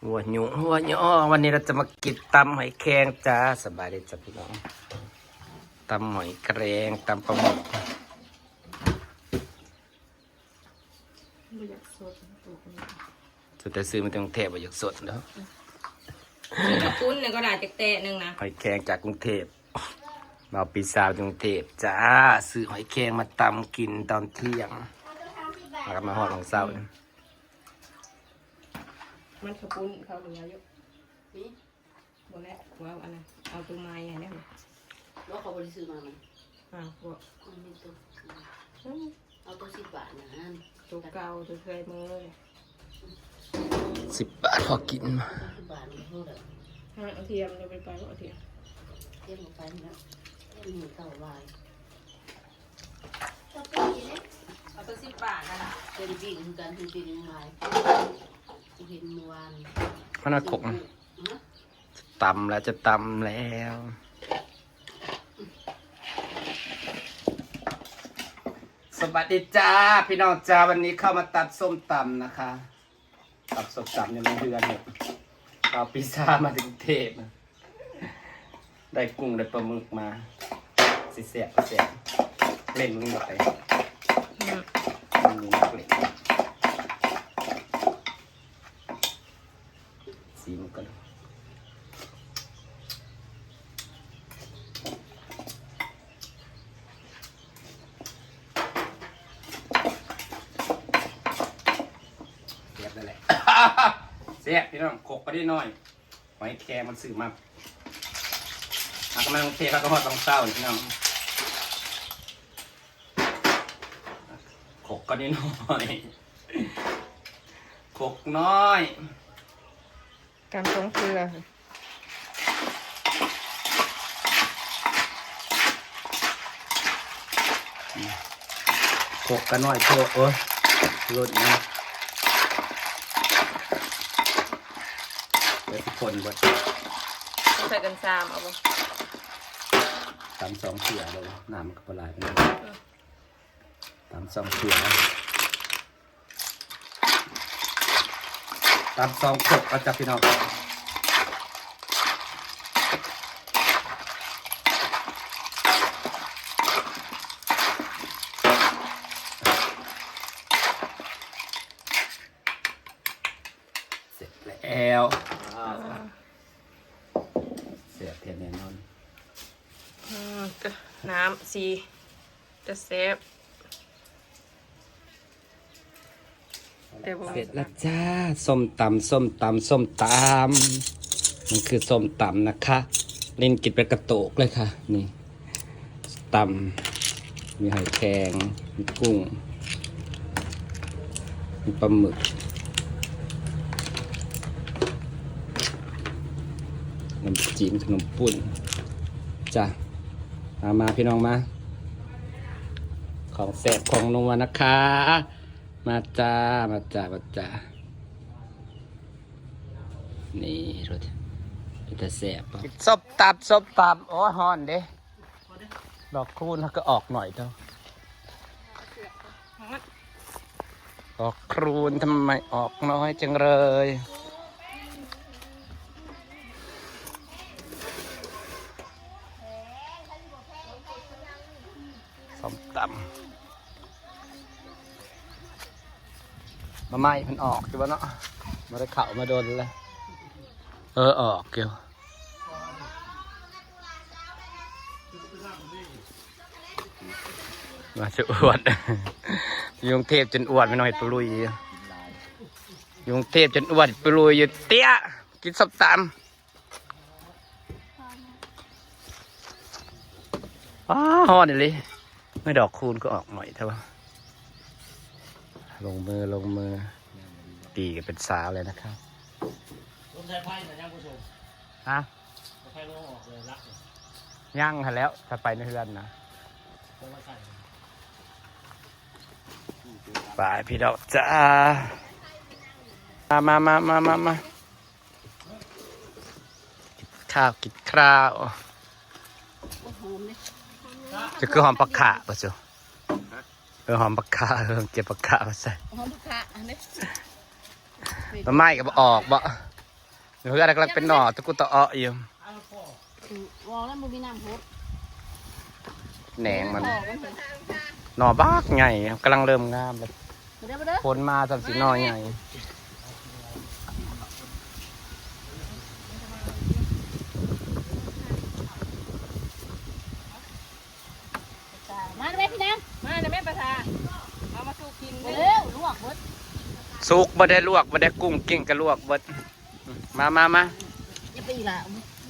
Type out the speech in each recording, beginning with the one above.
ຫົວຫຍຸງຫົວຫຍໍ້ ວັນນີ້ເຮົາຈະມາກິນຕຳຫອຍແຄງຈ້າ. ສະບາຍດີຈ້າພີ່ນ້ອງ ຕຳຫອຍແຄງ ຕຳປາໝຶກ. ບໍ່ຢາກສົດ ສົດແຕ່ຊື້ມາແຕ່ກຸງເທບ ບໍ່ຢາກສົດດອກ. ຊື້ມາປຸ້ນນີ້ກໍໄດ້ຈັກແຕະໜຶ່ງນະ ຫອຍແຄງຈາກກຸງເທບ. ບ່າວປີຊາຈາກກຸງເທບຈ້າ ຊື້ຫອຍແຄງມາຕຳກິນຕອນທ່ຽງ ແລ້ວກໍມາຮອດຕອນເຊົ້າ. ມັນເຂົ້າປຸ້ນເຂົ້າເຫຼືອຢູ່ນີ້. ບໍ່ແລ້ວ ເວົ້າອັນນັ້ນ ເອົາໂຕໃໝ່ຫັ້ນແຫຼະ. ບໍ່ ເຂົາບໍ່ໄດ້ຊື້ມາ ມັນ ອ້າວ ບໍ່ ມັນມີໂຕ ອືມ ເອົາໂຕສິບບາດນັ້ນ ໂຕເກົ່າ ໂຕເຄີຍມື້ເລີຍ. ສິບບາດພໍກິນ ສິບບາດມັນເທົ່າໃດ? ຫາກະທຽມ ເອົາໄປ ໄປບໍ່ກະທຽມ ທຽມບໍ່ໄປແລ້ວ ທຽມມີເກົ່າຫຼາຍ. ເອົາໂຕສິບບາດນັ້ນລະ ເປັນປີ້ງຄືກັນ ເປັນປີ້ງຍັງຫຼາຍ ເຫັນມື້ວານ. ມັນເອົາກົກນະ ຕຳແລ້ວ ຈະຕຳແລ້ວ. ສະບາຍດີຈ້າ ພີ່ນ້ອງຈ້າ ວັນນີ້ເຂົ້າມາຕຳສົ້ມຕຳນະຄະ ຕຳສົ້ມຕຳຢູ່ໃນເຮືອນນີ້. ເອົາປີຊາມາຈາກກຸງເທບ ໄດ້ກຸ້ງໄດ້ປາໝຶກມາ ຊິແຊບບໍ່ແຊບ ເຫຼັ້ນມັນບໍ່ໄປ ອືມ ມັນມີນັກເຫຼັ້ນ. ຊີມກ່ອນ ແຊບແລ້ວແຫຼະ ແຊບພີ່ນ້ອງ. ກົກກໍໄດ້ໜ້ອຍ ຫອຍແຄງມັນຊື້ມາ ຫາກະມາກຸງເທບ ຫາກະມາຮອດຕອນເຊົ້ານີ້ພີ່ນ້ອງ. ກົກກໍໄດ້ໜ້ອຍ ກົກນ້ອຍ ກຳສອງເທື່ອ ກົກກໍນ້ອຍໂພດ ໂອ້ຍ ລົດນະ ແລ້ວຊິຄົນເບິດ ໃສ່ກັນຊາມເອົາບໍ່? ຕຳສອງເທື່ອເລີຍ ນ້ຳມັນກໍບໍ່ຫຼາຍປານໃດ ອືມ ຕຳສອງເທື່ອ ຕຳສອງຄົກເອົາຈ້າພີ່ນ້ອງ. ເສັດແລ້ວ ແຊບແທ້ແນ່ນອນ ອືມ ນ້ຳຊິ ຈະແຊບ ແຕ່ບໍ່ ເສັດແລ້ວຈ້າ ສົ້ມຕຳ ສົ້ມຕຳ ສົ້ມຕຳ ມັນຄືສົ້ມຕຳນະຄະ ຫຼິ້ນກິນເປັນກະໂຕກເລີຍຄ່ະ ນີ້ ຕຳ ມີຫອຍແຄງ ມີກຸ້ງ ມີປາໝຶກ ນ້ຳຈີນ ຂະໜົມປຸ້ນຈ້າ. ມາ ມາ ພີ່ນ້ອງມາ ຂອງແຊບຂອງນົວນະຄະ ມາຈ້າ ມາຈ້າ ມາຈ້າ. ນີ້ ເປັນຕາແຊບບໍ່? ສົ້ມຕຳ ສົ້ມຕຳ ໂອ້ຍ ຮ້ອນເດ້. ດອກຄູນເຮົາກໍອອກໜ້ອຍເນາະ ດອກຄູນທຳໄມອອກນ້ອຍຈັງເລີຍ? ສົ້ມຕຳ ໜໍ່ໄມ້ເພິ່ນອອກຢູ່ບໍ່ເນາະ? ບໍ່ໄດ້ເຂົ້າມາດົນແລ້ວ. ເອີ ອອກຢູ່. ວ່າຈະອວດ ຢູ່ກຸງເທບຈົນອວດ ແມ່ນເຮັດປະລຸຍຢູ່ ຢູ່ກຸງເທບຈົນອວດ ປະລຸຍຢູ່. ເຕ້ຍ ກິນສົ້ມຕຳ. ອ້າ ຮ້ອນອີ່ຫຼີ. ເຮີ້ຍ ດອກຄູນຄືອອກໜ້ອຍແທ້ວະ? ລົງມື ລົງມື. ຕີກັນເປັນສາວເລີຍນະຄັບ. ລົງສາຍໄຟນະຍັງບໍ່ສົ່ງ? ຮະ? ສາຍໄຟລົງອອກເລີຍລັກ. ຍັງຫັ້ນແຫຼ້ວ ຖ້າໄປໃນເຮືອນນະ. ໄປພີ່ນ້ອງຈ້າ. ມາ ມາ ມາ ມາ ມາ. ກິນຂ້າວ ກິນຂ້າວ. ໂອ້ຍ ຫອມເດ້. ຈະຄືຫອມຜັກຂາບໍ່ຊູ? ເອີ ຫອມຜັກຂາ ເອີ ເກັບຜັກຂາມາໃສ່. ຫອມຜັກຂາອັນນີ້ ໜໍ່ໄມ້ກໍບໍ່ອອກບໍ່? ເຮືອນກຳລັງເປັນໜໍ່ຕະກຸຕະເອາະຢູ່ ອືມ ເວົ້າແລ້ວບໍ່ມີນ້ຳໂພດ ແໜງມັນ ໜໍ່ບັກໃຫຍ່ ກຳລັງເລີ່ມງາມແລ້ວ ມາເດີ ມາເດີ ຝົນມາຊ້ຳຊິໜໍ່ໃຫຍ່ ມາແມ່ພີ່ນາງ ມາແມ່ປາສາ ເອົາມາສູ່ກິນ ເອົາລວກເບິດ ສຸກບໍ່ໄດ້ ລວກບໍ່ໄດ້ ກຸ້ງກິ້ງກໍລວກເບິດ ມາ ມາ ມາ ຢ່າໄປອີກລະ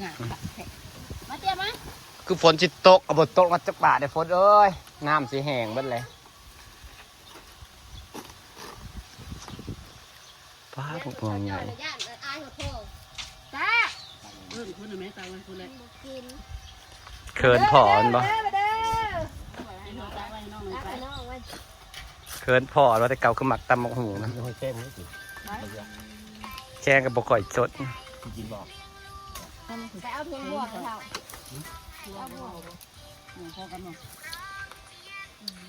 ງາມຄັກແທ້ ມາເຕຍມາ ຄືຝົນຊິຕົກກໍບໍ່ຕົກມາຈັກບາດເດ້ ຝົນເອີຍ ນ້ຳຊິແຫ້ງເບິດແລ້ວ ປາດ ບັກມ່ວງໃຫຍ່ ຢ້ານອາຍເຂົາໂທ ຕາ ເອີ້ນຄົນນະແມ່ ຕາໄວ້ຄົນແລະ ບໍ່ກິນ ເຂີນພໍ່ແມ່ນບໍ່ ເດີ ເດີ ໃຫ້ນ້ອງຕາໄວ້ ໃຫ້ນ້ອງໄວ້ ເຂີນພໍ່ວ່າແຕ່ເກົ່າຄືມັກຕຳບັກຫຸ່ງນະ ແກງກໍບໍ່ຄ່ອຍສົດ ກິນບໍ່ ໄປເອົາຖົງບົວເຖົ້າ ເອົາບົວ ໜຶ່ງພໍກັນບໍ່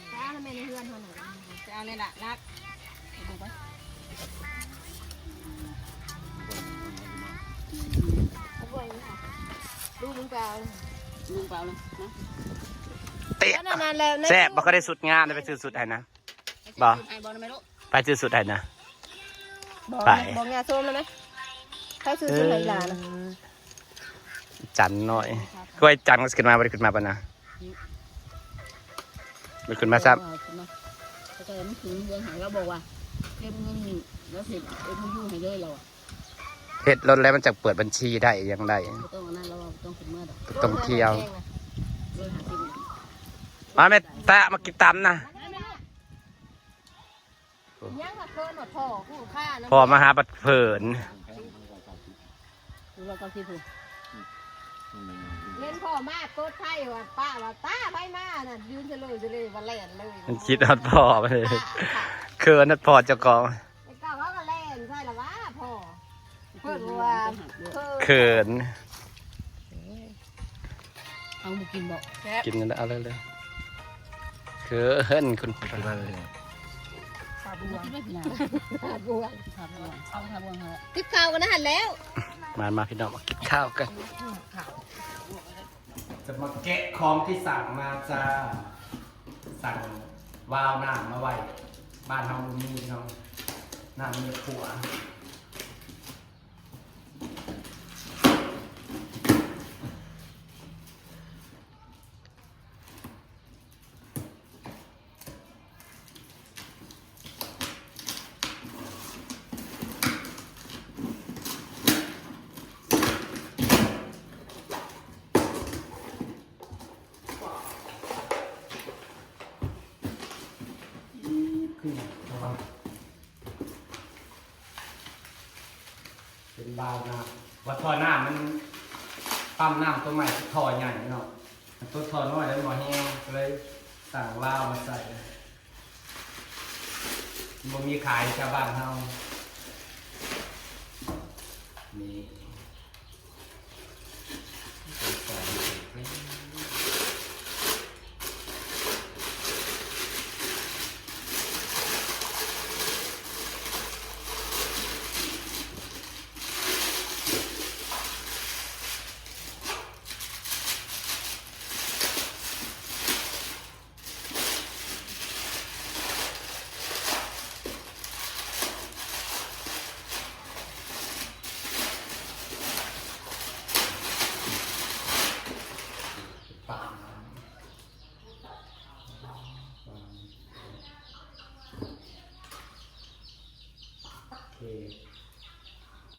ໄປເອົາໃນແມ່ໃນເຮືອນເຮົານັ້ນ ໄປເອົາໃນລະ ລາກ ເອົາບົວໄປ ລູກມຶງໄປເອົາ ລູກໄປເອົາເລີຍ ເຕະ ອັນນັ້ນແຫຼະ ແຊບບໍ່ ກໍໄດ້ສຸດງາມ ໄປຊື້ສຸດໃຫ້ນະ ບໍ່ ໃຫ້ບໍ່ນະແມ່ລູກ ໄປຊື້ສຸດໃຫ້ນະ ບໍ່ ໄປ ບອກຍາໂຊມນະແມ່ ໃຜຊື້ສຸດໃຫ້ອີ່ຫຼ້ານະ ເອີ ຈັນນ້ອຍ ຄືວ່າຈັນກໍຊິຂຶ້ນມາ ບໍ່ໄດ້ຂຶ້ນມາປານນະ ບໍ່ຂຶ້ນມາຊ້ຳ ເອົາຂຶ້ນມາ ແຕ່ມັນຂຶ້ນເມືອງໃຫ້ ລາວບອກວ່າເກັບເງິນ ລາວເຮັດເອັມໂອຢູໃຫ້ເລີຍ ລາວ ເຮັດລົດແລ້ວມັນຈະເປີດບັນຊີໄດ້ຫຍັງໄດ້ ບໍ່ຕ້ອງອັນນັ້ນ ລາວວ່າບໍ່ຕ້ອງຂຶ້ນເມືອງດອກ ຕ້ອງທ່ຽວ ຮ້ອຍຫ້າສິບ ມາແມ່ຕາ ມາກິນຕຳນະ ຍັງວ່າເຂີນວ່າພໍ່ຜູ້ຂ້ານະ ພໍ່ມາຫາບັດເຜີນ ຮ້ອຍເກົ້າສິບ ເຫັນພໍ່ມາກົດໄຟວ່າ ປ້າວ່າ ຕາ ໃຜມານັ້ນ ຢືນສະເລີສະເລວ່າແລ່ນເລີຍ ມັນຄິດຮອດພໍ່ເລີຍ ເຂີນຮອດພໍ່ເຈົ້າຂອງ ແຕ່ເກົ່າເຮົາກໍແລ່ນໃສ່ລະວ່າພໍ່ ເພິ່ນວ່າເຂີນ ເຂີນ ເອົາບໍ່ກິນບໍ່ ແຊບ ກິນນັ້ນແຫຼະ ເອົາເລີຍ ເຂີນຄຸນພະ ພາບວງ ພາບວງ ພາບວງ ເອົາພາບວງເອົາ ຕິດເຂົ້າກັນຫັ້ນແລ້ວ ມາ ມາ ພີ່ນ້ອງ ມາກິນຂ້າວກັນ ຈະມາແກະຂອງທີ່ສັ່ງມາຈ້າ ສັ່ງວາວນ້ຳມາໄວ້ ບ້ານເຮົາບໍ່ມີພີ່ນ້ອງ ນ້ຳມີຂົວ ເປັນບາວນ້ຳ ວ່າທໍ່ນ້ຳມັນ ປ້ຳນ້ຳຕົວໃໝ່ ທໍ່ໃຫຍ່ເນາະ ຕົວທໍ່ນ້ອຍແລ້ວບໍ່ແຮງ ກໍເລີຍສັ່ງວາວມາໃສ່ ບໍ່ມີຂາຍແຖວບ້ານເຮົາ ນີ້. ໂອເຄ